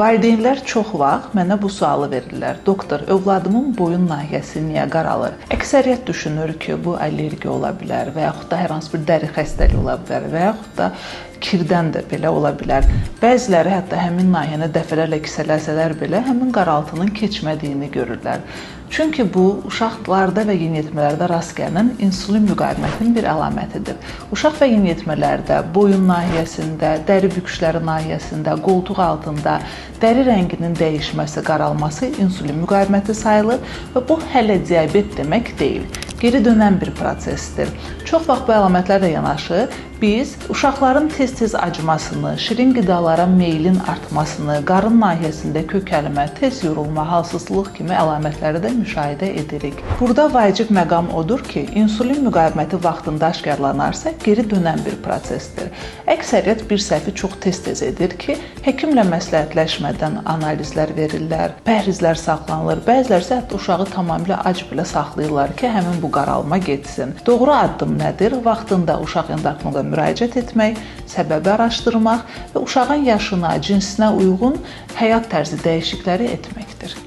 Valideynlər çox vaxt mənə bu sualı verirlər. Doktor, övladımın boyun nahiyəsi niyə qaralır? Əksəriyyət düşünür ki, bu allergiya ola bilər və yaxud da hər hansı bir dəri xəstəliyi ola bilər və yaxud da kirdən də belə ola bilər. Bəziləri hətta həmin nahiyəni dəfələrlə kisələsələr belə həmin qaraltının keçmədiyini görürlər. Çünki bu uşaqlarda və yeniyetmələrdə rast gəlinən insulin müqavimətinin bir əlamətidir. Uşaq və yeniyetmələrdə boyun nahiyəsində, dəri büküşləri nahiyəsində, qoltuq altında dəri rənginin dəyişməsi, qaralması insulin müqaviməti sayılır və bu hələ diabet demək deyil. Geri dönən bir prosesdir. Çox vaxt bu əlamətlərlə yanaşı biz uşaqların tez-tez acmasını, şirin qidalara meylin artmasını, qarın nahiyəsində kökəlmə, tez yorulma, halsızlıq kimi əlamətləri də müşahidə edirik. Burada vacib məqam odur ki, insulin müqaviməti vaxtında aşkarlanarsa, geri dönən bir prosesdir. Əksəriyyət bir səhvi çox tez-tez edir ki, həkimlə məsləhətləşmədən analizlər verirlər, pəhrizlər saxlanılır. Bəziləri isə hətta uşağı tamamilə ac belə saxlayırlar ki, həmin bu qaralma getsin. Doğru addım nədir? Vaxtında uşaq endokrinoloqa müraciət etmək, səbəbi araşdırmaq və uşağın yaşına, cinsinə uyğun həyat tərzi dəyişiklikləri etməkdir.